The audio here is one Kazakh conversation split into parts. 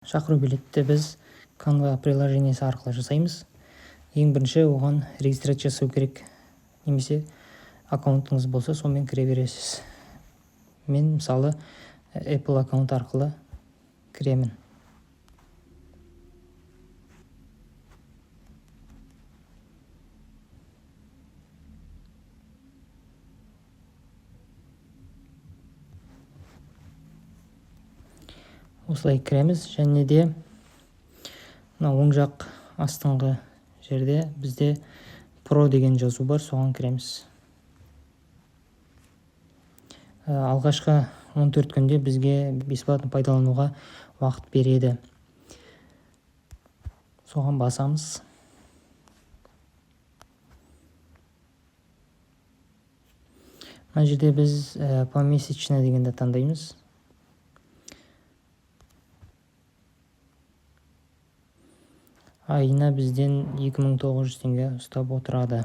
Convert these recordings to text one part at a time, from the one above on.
Шақыру билетті біз Canva приложениесі арқылы жасаймыз. Ең бірінші оған регистрация жасау керек, немесе аккаунтыңыз болса, сонымен кіре бересіз. Мен, мысалы, Apple аккаунт арқылы кіремін. Осылай кіреміз. Және де мына оң жақ астыңғы жерде бізде Pro деген жазу бар, соған кіреміз. Алғашқы 14 күнде бізге бесплатно пайдалануға уақыт береді. Соған басамыз. Мына жерде біз помесячно дегенді таңдаймыз. Айына бізден 2900 теңге ұстап отырады.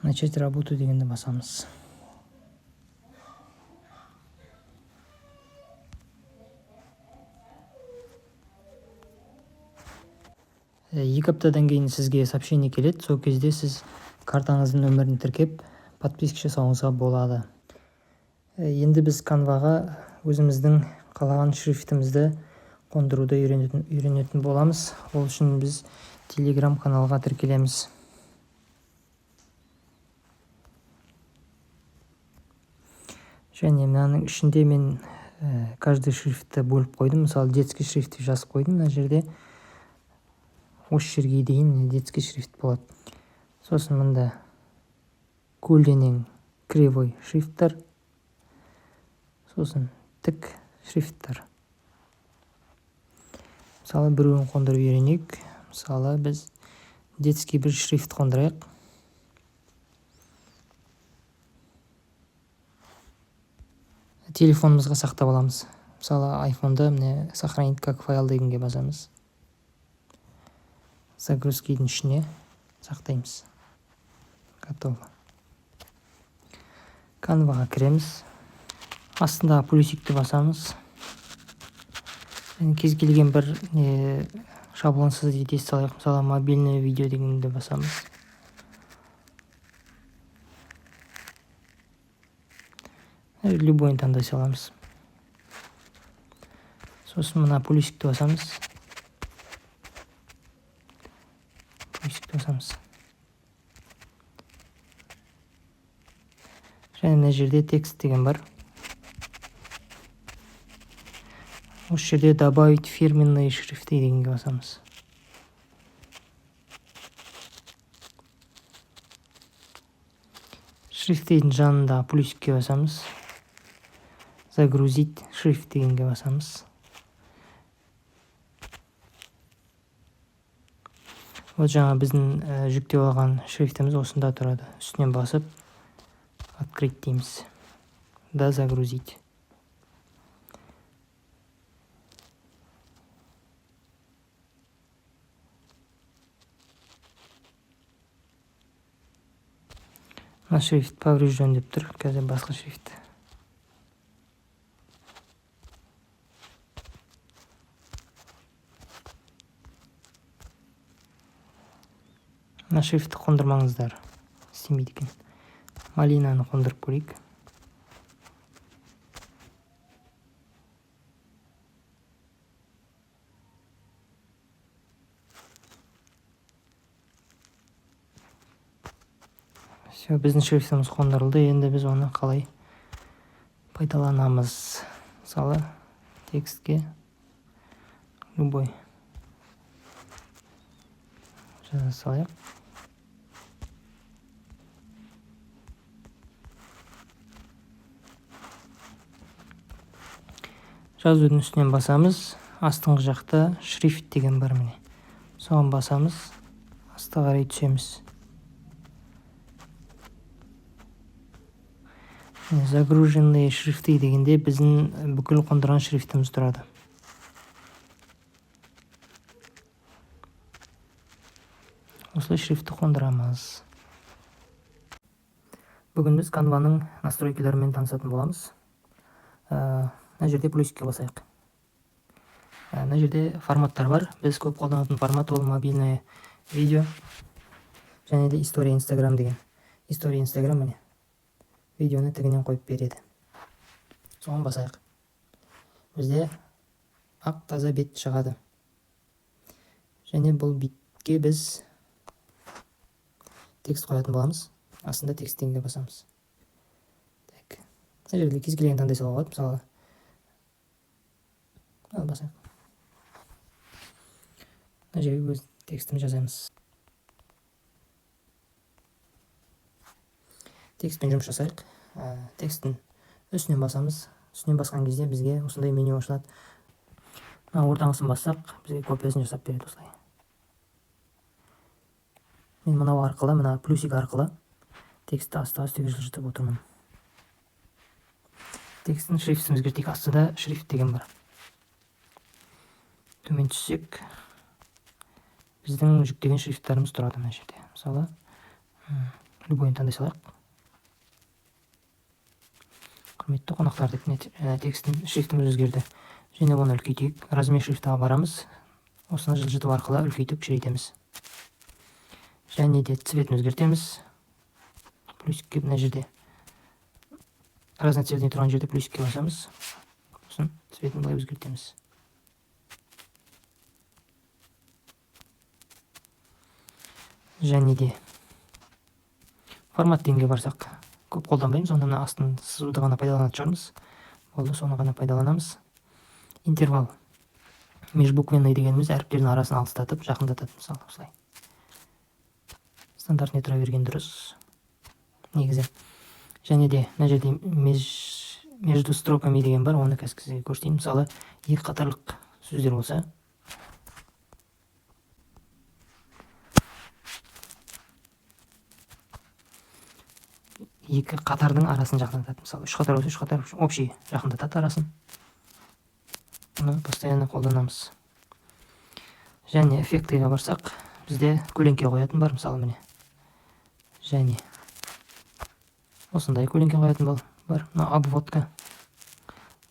Начать работу дегенді басамыз. 2 аптадан кейін сізге сообщение келеді. Сол кезде сіз картаңыздың нөмірін тіркеп, подписка жасауыңызға болады. Енді біз Канваға өзіміздің қалаған шрифтімізді қондыруды үйренетін боламыз. Ол үшін біз Телеграм каналға тіркелеміз. Және мынаның ішінде мен каждый шрифтті бөліп қойдым. Мысалы, детский шрифт деп жазып қойдым. Мына жерде осы жерге дейін детский шрифт болады. Сосын мында көлденең, кривой шрифттар, сосын тік шрифттар. Мысалы, біреуін қондырып үйренейік. Мысалы, біз детский бір шрифт қондырайық. Телефонымызға сақтап аламыз. Мысалы, айфонда, міне, «Сохранить как файл» дегенге басамыз, загрузкидің ішіне сақтаймыз. Готово. Канваға кіреміз, астындағы плюсикті басамыз және кез келген бір не шаблонсыз ете салайық. Мысалы, «Мобильное видео» дегенді басамыз. Любойын таңдай саламыз. Сосын мына плюсикті басамыз, плюсикті басамыз және мына жерде «Текст» деген бар. Осы жерде «Добавить фирменные шрифты» дегенге басамыз. Шрифтейдің жанындағы плюсикке басамыз, «Загрузить шрифт» дегенге басамыз. Вот, жаңа біздің жүктеп алған шрифтіміз осында тұрады. Үстінен басып, «Открыть» дейміз да, «Загрузить». Мына шрифт поврежден деп тұр. Қазір басқа шрифт. Мына шрифтті қондырмаңыздар, істемейді екен. Малинаны қондырып көрейік. Все, біздің шрифтіміз қондырылды. Енді біз оны қалай пайдаланамыз? Мысалы, текстке любой жаза салайық. Жазудың үстінен басамыз. Астыңғы жақта «Шрифт» деген бар, міне, соған басамыз. Асты қарай түсеміз. Загруженные шрифты дегенде біздің бүкіл қондырған шрифтіміз тұрады. Осылай шрифтті қондырамыз. Бүгін біз Canvаның настройкаларымен танысатын боламыз. Мына жерде плюсикке басайық. Мына жерде форматтар бар. Біз көп қолданатын формат ол мобильное видео және де история Инстаграм деген. История Инстаграм, міне, видеоны тігінен қойып береді. Соған басайық. Бізде ақ таза бет шығады. Және бұл бетке біз текст қоятын боламыз. Астында текст дегенге басамыз. Так, мына жерде кез келген таңдай салуға болады. Мысалы, ал басайық. Мына жерге өз текстімізді жазамыз. Текстпен жұмыс жасайық. Тексттің үстінен басамыз. Үстінен басқан кезде бізге осындай меню ашылады. Мына ортаңғысын бассақ, бізге копиясын жасап береді осылай. Мен мынау арқылы, мына плюсик арқылы текстті астыға, үстіге жылжытып отырмын. Тексттің шрифтін өзгертейік. Астыда шрифт деген бар. Төмен түссек, біздің жүктеген шрифттарымыз тұрады мына жерде. Мысалы, любойын таңдай салайық. Құрметті қонақтар деп тексттің шрифтіміз өзгерді. Және оны үлкейтейік. Размер шрифтіға барамыз. Осыны жылжыту арқылы үлкейтіп кішірейтеміз. Және де цветін өзгертеміз. Плюсикке, мына жерде разноцветный тұрған жерде плюсикке басамыз. Сосын цветін былай өзгертеміз. Және де формат дегенге барсақ, көп қолданбаймыз, онда мына астын сызуды ғана пайдаланатын шығармыз. Болды, соны ғана пайдаланамыз. Интервал межбуквенный дегеніміз әріптердің арасын алыстатып, жақындатады, мысалы, осылай. Стандартный тұра берген дұрыс негізі. Және де мына жерде между строками деген бар, оны қазір сізге көрсетейін. Мысалы, екі қатарлық сөздер болса, екі қатардың арасын жақындатады. Мысалы, үш қатар болса, үш қатар общий жақындатады арасын. Бұны постоянно қолданамыз. Және эффектіге барсақ, бізде көлеңке қоятын бар, мысалы, міне. Және осындай көлеңке қоятын бар. Мына обводка.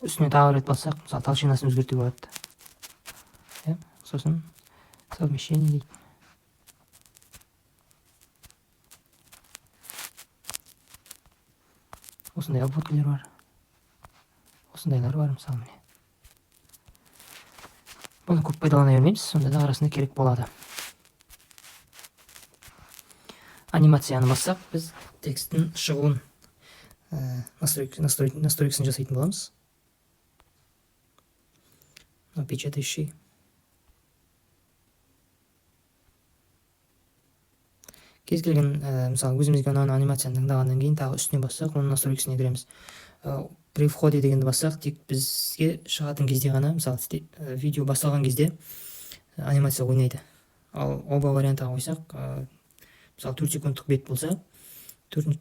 Үстіне тағы рет бассақ, мысалы, толщинасын өзгертуге болады. Иә, сосын совмещение дейді. Осындай обводкалар бар. Осындайлар бар, мысалы, міне. Бұны көп пайдалана бермейміз, сонда да арасында керек болады. Анимацияны бассақ, біз тексттің шығуын, настройкасын жасайтын боламыз. Мынау печатающий. Кез келген, мысалы, өзімізге ұнаған анимацияны таңдағаннан кейін тағы үстіне бассақ, оның настройкасына кіреміз. При входе дегенді бассақ, тек бізге шығатын кезде ғана, мысалы, видео басталған кезде анимация ойнайды. Ал оба вариантқа қойсақ, мысалы, 4 секундтық бет болса, 4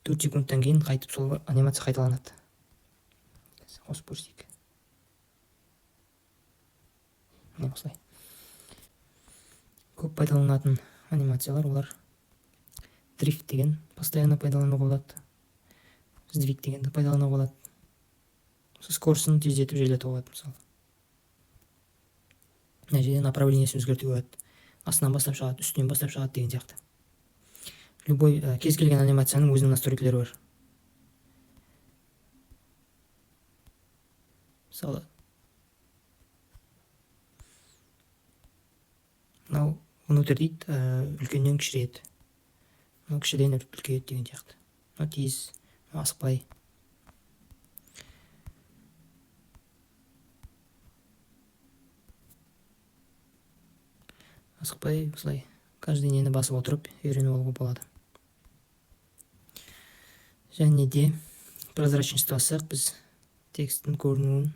секундтан кейін қайтып сол анимация қайталанады. Қосып көрсетейік. Міне осылай. Көп пайдаланатын анимациялар олар дрифт деген постоянно пайдалануға болады. Сдвиг дегенді пайдалануға болады. Скоростын тездетіп желдетуге болады, мысалы. Мына жерде направлениесін өзгертуге болады. Астынан бастап шығады, үстінен бастап шығады деген сияқты. Любой, кез келген анимацияның өзінің настройкалары бар. Мысалы, мынау внутрь дейді, үлкеннен кішірейеді. Мынау кішіден үлкейеді деген сияқты. Мынау тез, мынау асықпай. Асықпай осылай каждый нені басып отырып үйреніп алуға болады. Және де прозрачность бассақ, біз тексттің көрінуін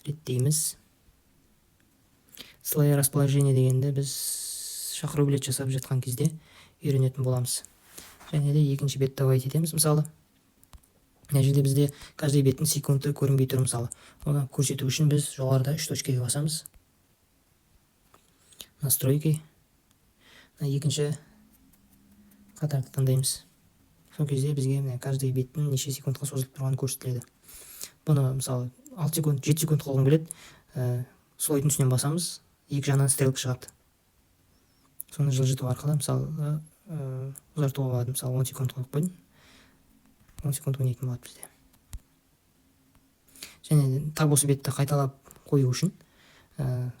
реттейміз. Слои расположение дегенді біз шақыру билет жасап жатқан кезде үйренетін боламыз. Және де екінші бетті добавить етеміз, мысалы. Мына жерде бізде каждый беттің секунды көрінбей тұр. Мысалы, оны көрсету үшін біз жоғарыда үш точкаға басамыз, «Настройки», мына екінші қатарды таңдаймыз. Сол кезде бізге, міне, каждый беттің неше секундқа созылып тұрғаны көрсетіледі. Бұны, мысалы, 6 секунд, 7 секунд қылғым келеді. Слойдың үстінен басамыз, екі жағынан стрелка шығады. Соны жылжыту арқылы, мысалы, ұзартуға болады. Мысалы, 10 секунд қойып қойдым, 10 секунд ойнайтын болады бізде. Және тап осы бетті қайталап қою үшін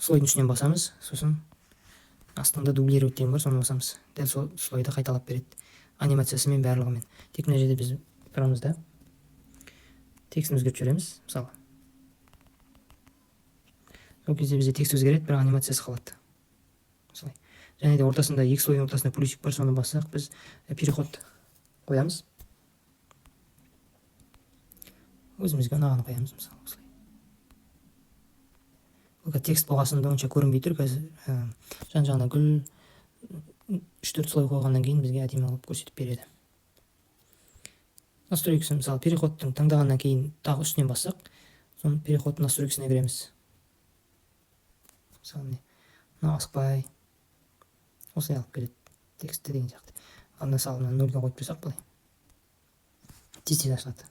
слойдың үстінен басамыз, сосын астында «Дублировать» деген бар, соны басамыз. Дәл сол слойды қайталап береді анимациясымен, барлығымен. Тек мына жерде біз тұрамыз да, текстін өзгертіп жібереміз. Мысалы, сол кезде бізде текст өзгереді, бірақ анимациясы қалады осылай. Және де ортасында, екі слойдың ортасында плюсик бар, соны бассақ, біз переход қоямыз, өзімізге ұнағанын қоямыз. Мысалы, осылай. Бұл текст болғасын онша көрінбей тұр қазір. Жан жағына гүл, үш төрт слой қойғаннан кейін бізге әдемі қылып көрсетіп береді. Настройкасын, мысалы, переходтың таңдағаннан кейін тағы үстінен бассақ, соның переход настройкасына кіреміз. Мысалы, міне, мынау асықпай осылай алып келеді текстті деген сияқты. Ал, мысалы, мына нөлге қойып тұрсақ, былай тез тез ашылады.